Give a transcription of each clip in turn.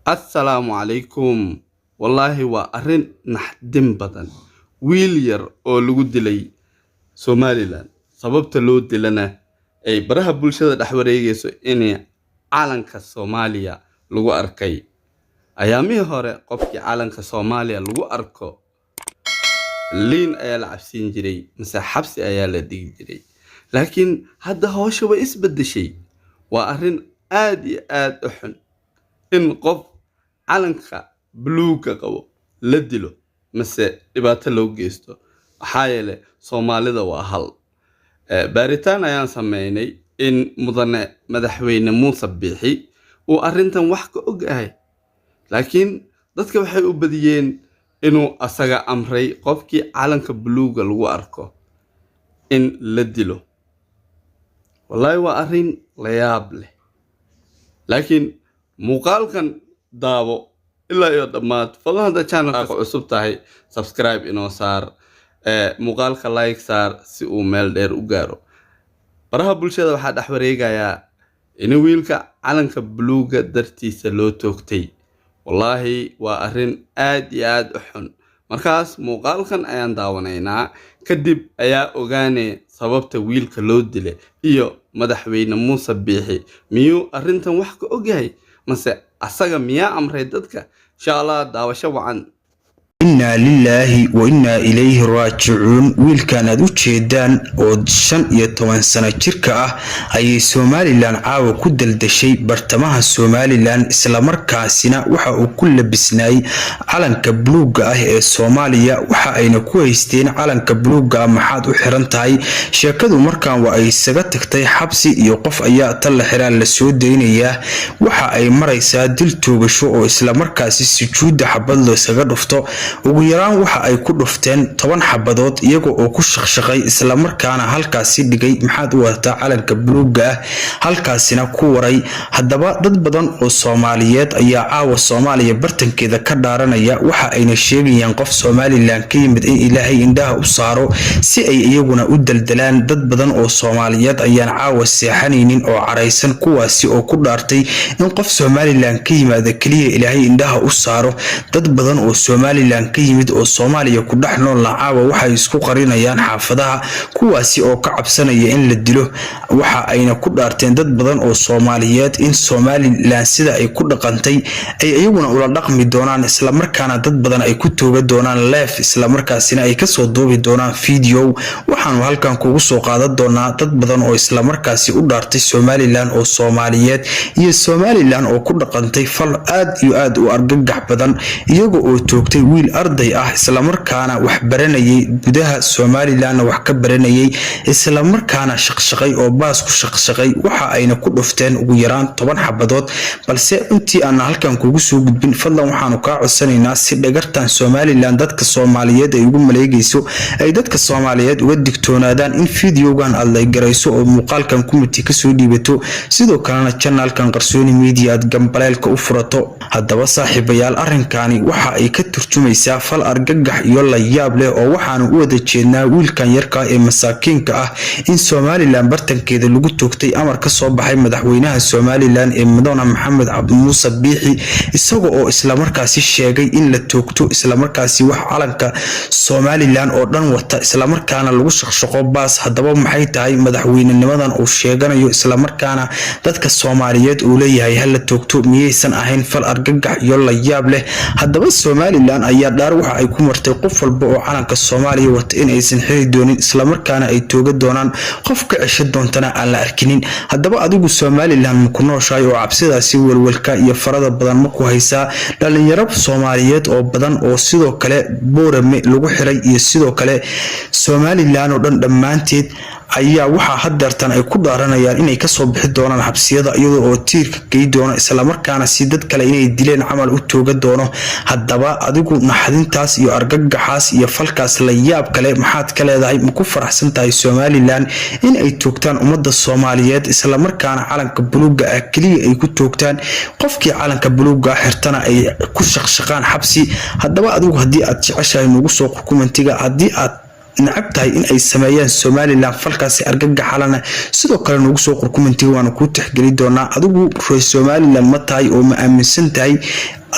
Assalaamu calaykum. Wallaahi waa arrin naxdin badan. Wiil yar oo lagu dilay Somaliland, sababta loo dilana ay baraha bulshada dhex wareegayso in calanka Soomaaliya lagu arkay. Ayaamihii hore qofkii calanka Soomaaliya lagu arko liin ayaa la cabsiin jiray mise xabsi ayaa la dhigi jiray. Laakiin hadda hawsha way isbedeshay. Waa arrin aad iyo aad u xun in qof calanka buluugga qabo la dilo mise dhibaato loo geysto. Maxaa yeelay Soomaalida waa hal. Baaritaan ayaan sameynay in mudane madaxweyne Muuse Biixi uu arrintan wax ka og yahay. Laakiin dadka waxay u badiyeen inuu asaga amray qofkii calanka buluugga lagu arko in la dilo. Wallaahi waa arrin la yaab leh. Laakiin muuqaalkan daawo ilaa iyo dhammaad. Fadlan hadda channelka cusub tahay, subscribe inoo saar, muuqaalka like saar si uu meel dheer u gaaro. Baraha bulshada waxaa dhex wareegayaa in wiilka calanka buluugga dartiisa loo toogtay. Wallaahi waa arrin aad iyo aad u xun. Markaas muuqaalkan ayaan daawanaynaa, kadib ayaa ogaanay sababta wiilka loo dilay iyo madaxweyne Muuse Biixi miyuu arrintan wax ka ogyahay mase asaga miyaa amray dadka. Insha Allah daawasho wacan. Innaa lilaahi wa innaa ilayhi raajicuun. Wiilkan aad u jeedaan oo 15 sano jirka ah ayay Somaliland caawa ku daldashay bartamaha Somaliland, islamarkaasina waxa uu ku labisnaayay calanka buluugga ah ee Soomaaliya. Waxa ayna ku haysteen calanka buluugga ah maxaad u xiran tahay? Sheekadu markan waa ay isaga tagtay xabsi iyo qof ayaa tan la xiraa lasoo daynayaa. Waxa ay maraysaa dil toogasho oo islamarkaasi sujuudda xabad laysaga dhufto. Ugu yaraan waxa ay ku dhufteen 10 xabadood iyaga oo ku shaqshaqay, islamarkaana halkaasi dhigay maxaad u wadataa calanka buluugga ah, halkaasina ku waray. Haddaba dad badan oo Soomaaliyeed ayaa caawa Soomaaliya bartankeeda ka dhaaranaya. Waxa ayna sheegayaan qof Somaliland ka yimid in Ilaahay indhaha u saaro si ay iyaguna u daldalaan. Dad badan oo Soomaaliyeed ayaan caawa seexanaynin oo caraysan, kuwaasi oo ku dhaartay in qof Somaliland ka yimaada keliya Ilaahay indhaha u saaro. Dad badan oo Somaliland ka yimid oo Soomaaliya ku dhex noolna caawa waxay isku qarinayaan xaafadaha, kuwaasi oo ka cabsanaya in la dilo. Waxa ayna ku dhaarteen dad badan oo Soomaaliyeed in Somaliland sida ay ku dhaqantay ay iyaguna ula dhaqmi doonaan, islamarkaana dad badan ay ku tooga doonaan leef, islamarkaasina ay kasoo duubi doonaan video. Waxaanu halkan kugu soo qaadan doonaa dad badan oo islamarkaasi u dhaartay Somaliland oo Soomaaliyeed iyo Somaliland oo ku dhaqantay fal aad iyo aad u argagax badan, iyaga oo toogtay wiil arday ah, islamarkaana wax baranayay, gudaha Somalilandna wax ka baranayay, islamarkaana shaqshaqay oo baas ku shaqshaqay. Waxa ayna ku dhufteen ugu yaraan 10 xabadood. Balse intii aan halkan kugu soo gudbin, fadlan waxaanu kaa codsanaynaa si dhagartan Somaliland dadka Soomaaliyeed ay ugu maleegayso ay dadka Soomaaliyeed uga digtoonaadaan, in videogan aad like garayso oo muuqaalkan comment kasoo dhiibato, sidoo kalena channelkan Qarsooni Media aad gambaleelka u furato. Haddaba saaxiibayaal, arrinkani waxa ay ka turjumaysaa fal argagax iyo layaab leh, oo waxaanu u wada jeednaa wiilkan yarka ee masaakiinka ah in Somaliland bartankeeda lagu toogtay amar ka soo baxay madaxweynaha Somaliland ee mudane Maxamed Muuse Biixi, isaga oo islamarkaasi sheegay in la toogto islamarkaasi wax calanka Somaliland oo dhan wata, islamarkaana lagu shaqshaqo baas. Haddaba maxay tahay madaxweynenimadan uu sheeganayo, islamarkaana dadka Soomaaliyeed uu leeyahay hala toogto? Miyaysan ahayn fal argagax iyo layaab leh? Haddaba Somaliland ayaa dhaar waxa ay ku martay qof walba oo calanka Soomaaliya wata in aysan xiri doonin, islamarkaana ay tooga doonaan, qof ka cesho doontana aan la arkinin. Haddaba adigu Somaliland ma ku nooshahay oo cabsidaasi welwelka iyo farada badan ma ku haysaa? Dhalinyaro Soomaaliyeed oo badan oo sidoo kale Boorame lagu xiray iyo sidoo kale Somaliland oo dhan dhammaanteed ayaa waxaa hadeertan ay ku dhaaranayaan inay kasoo bixi doonaan xabsiyada, iyadoo oo tiirka gey doono, islamarkaana si dad kale inay dileen camal u tooga doono. Haddaba adigu naxdintaas iyo argagaxaas iyo falkaas la yaab kale maxaad ka leedahay? Ma ku faraxsan tahay Somaliland in ay toogtaan ummadda Soomaaliyeed, islamarkaana calanka buluugga ah keliya ay ku toogtaan, qofkii calanka buluugga ah xirtana ay ku shaqshaqaan xabsi? Haddaba adigu haddii aad jeceshahay, nagu soo qor commentiga. Haddii aad Necab tahay in ay sameeyaan Somalilan falkaasi argagaxalana? Sidoo kale noogu soo qor commentiga, waana kuu tixgeli doonaa. Adigu reer Somalilan ma tahay oo ma aaminsan tahay?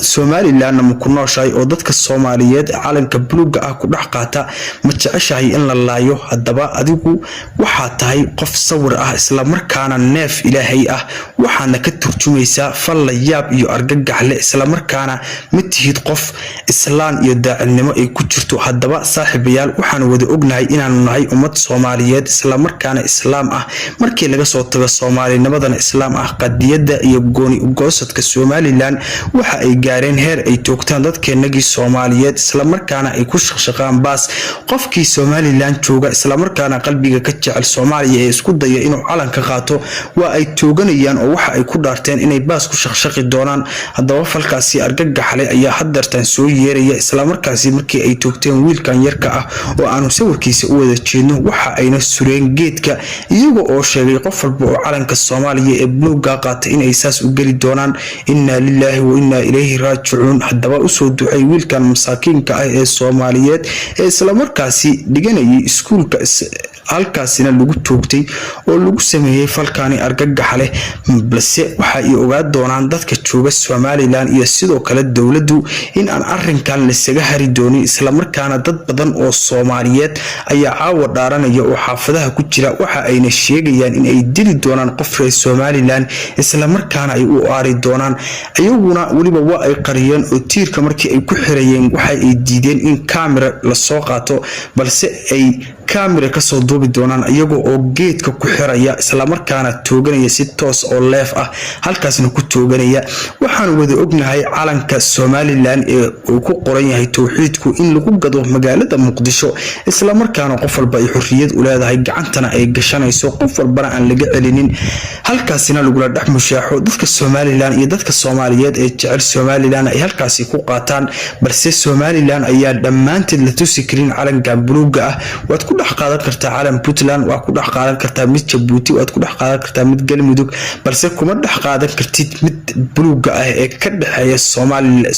Somalilanna ma ku nooshahay oo dadka Soomaaliyeed calanka buluuga ah ku dhex qaata ma jeceshahay in la laayo? Haddaba adigu waxaa tahay qof sawir ah, islamarkaana neef Ilaahay ah, waxaadna ka turjumaysaa fal la yaab iyo argagax leh, islamarkaana ma tihid qof islaan iyo daacidnimo ay ku jirto. Haddaba saaxiibayaal, waxaan wada ognahay inaanu nahay ummad Soomaaliyeed, islamarkaana Islaam ah. Markii laga soo tago Soomaalinimadana Islaam ah. Qadiyadda iyo gooni ugoosadka Somalilan waxa ay gaareen heer ay toogtaan dadkeenagii Soomaaliyeed, islamarkaana ay ku shaqshaqaan baas. Qofkii Somalilan jooga, islamarkaana qalbiga ka jecel Soomaaliya ee isku daya inuu calanka qaato, waa ay tooganayaan oo waxa ay ku dhaarteen inay baas ku shaqshaqi doonaan. Haddaba falkaasi argagaxle ayaa hadeertan soo yeeraya, islamarkaasi markii ay toogteen wiilkan yarka ah oo aanu sawirkiisa u wada jeedno, waxa ayna sureen geedka, iyaga oo sheegay qof walba oo calanka Soomaaliya ee buluuga qaata inay saas u geli doonaan. Innaa lilaahi wa innaa ilayhi raajicuun. Haddaba usoo ducay wiilkan masaakiinka ah ee Soomaaliyeed ee islamarkaasi dhiganayay iskuulka, halkaasina lagu toogtay oo lagu sameeyey falkani argagaxa leh. Balse waxa ay ogaa doonaan dadka jooga Somalilan iyo sidoo kale dowladdu in aan arinkan lasaga hari doonin, islamarkaana dad badan oo Soomaaliyeed ayaa caawa dhaaranaya oo xaafadaha ku jira. Waxa ayna sheegayaan in ay dili doonaan qof reer Somalilan, islamarkaana ay u aari doonaan. Iyaguna weliba waa ay qariyeen oo tiirka markii ay ku xirayeen waxa ay diideen in kamera lasoo qaato, balse ay kamera kasoo duubi doonaan iyaga oo geedka ku xiraya, islamarkaana tooganaya si toos oo live ah, halkaasna ku tooganaya. Waxaan wada ognahay calanka Somalilan ee uu ku qoran yahay towxiidku in lagu gado magaalada Muqdisho, islamarkaana qof walba ay xorriyad u leedahay, gacantana ay gashanayso, qof walbana aan laga celinin, halkaasina lagula dhex mushaaxo. Dadka Somalilan iyo dadka Soomaaliyeed ee jecel Somalilan ay halkaasi ku qaataan, balse Somalilan ayaa dhammaanteed la tusi karin calankan buluuga ah. Waad ku dhex qaadan kartaa calan Puntland, waad ku dhex qaadan kartaa mid Jabuuti, waad ku dhex qaadan kartaa mid Galmudug, balse kuma dhex qaadan kartid mid buluuga ah ee ka dhexeeya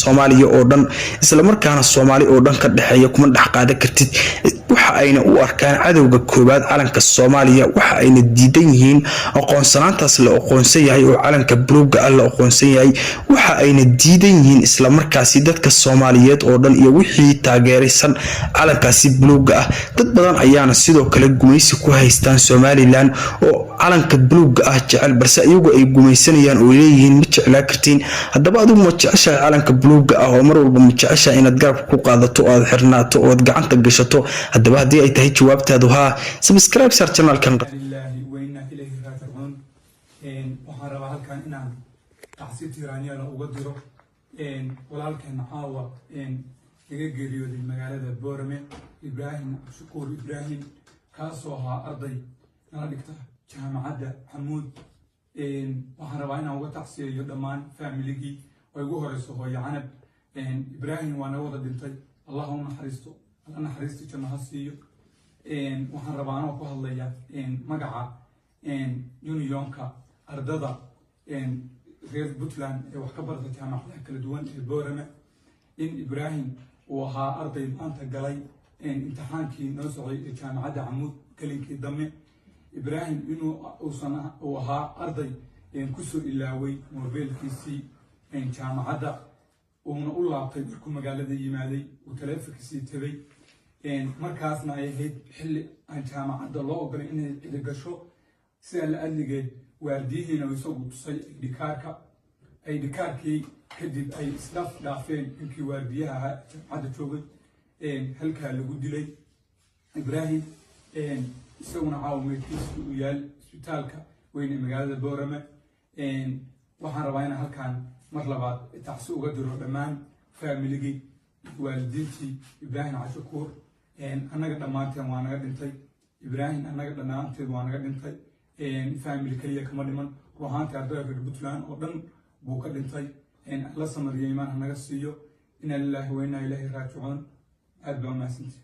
Soomaaliya oo dhan, islamarkaana Soomaali oo dhan ka dhexeeya kuma dhex qaadan kartid. Waxa ayna u arkaan cadowga koowaad calanka Soomaaliya. Waxa ayna diidan yihiin aqoonsanaantaas la aqoonsan yahay oo calanka buluuga ah la aqoonsan yahay. Waxa ayna diidan yihiin islamarkaasi dadka Soomaaliyeed oo dhan iyo wixii taageeraysan calankaasi buluuga ah. Dad badan ayaana sidoo kale gumaysi ku haystaan Somalilan oo calanka buluuga ah jecel, balse iyagu ay gumaysanayaan oo leeyihiin ma jeclaa kartiin. Haddaba adigu ma jeceshahay calanka buluuga ah oo mar walba ma jeceshahay inaad garabka ku qaadato oo aad xirnaato oo aad gacanta gashato? Haddaba haddii ay tahay jawaabtaadu haa, subscribe saar channelkan. Lilaahi wa innaa ilayhi raajicuun. Waxaan rabaa halkan inaan tacsi tiiraanyada uga diro walaalkeena caawa naga geeriyooday magaalada Boorame, Ibraahim Cabdishakuur Ibraahim, kaasoo ahaa arday nala dhigta Jaamacadda Camuud. Waxaan rabaa inaan uga tacsiyeeyo dhammaan faamiligii oo ugu horeyso hooyo Canab. Ibraahim waa naga wada dhintay, Allah u naxariisto, Alla naxariista janno ha siiyo. Waxaan rabaa anoo ku hadlaya magaca unionka ardada reer Puntland ee wax ka barata jaamacadaha kala duwan ee Boorame in Ibraahim uu ahaa arday maanta galay imtixaankii noo socday ee Jaamacadda Camuud gelinkii dambe. Ibraahim inuu uusan uu ahaa arday kusoo ilaaway moobeelkiisii jaamacadda, uuna u laabtay markuu magaalada yimaaday uu taleefonkiisii tegay. Markaasna ay ahayd xilli aan jaamacadda loo ogolay inay cidi gasho. Sidaa la adligeed waardiyihiina isagu tusay ID kaarka. ID kaarkii kadib ay isdhaf dhaafeen ninkii waardiyaha ahaa jaamacadda joogay, halkaa lagu dilay Ibraahim. Isaguna caawa meydkiisu uu yaal isbitaalka weyn ee magaalada Boorame. Waxaan rabaa inaan halkan mar labaad tacsi uga diro dhammaan faamiligii, waalidiintii Ibraahim Cashakuur. Annaga dhammaanteen waa naga dhintay Ibraahim, annaga dhammaanteed waa naga dhintay. Family keliya kama dhiman, ruuxaantii ardayda reer Puntland oo dhan buu ka dhintay. Alla samariyo imaan ha naga siiyo. Inaa lilaahi wa innaa ilaahi raajicuun. Aad baa umahadsantihi.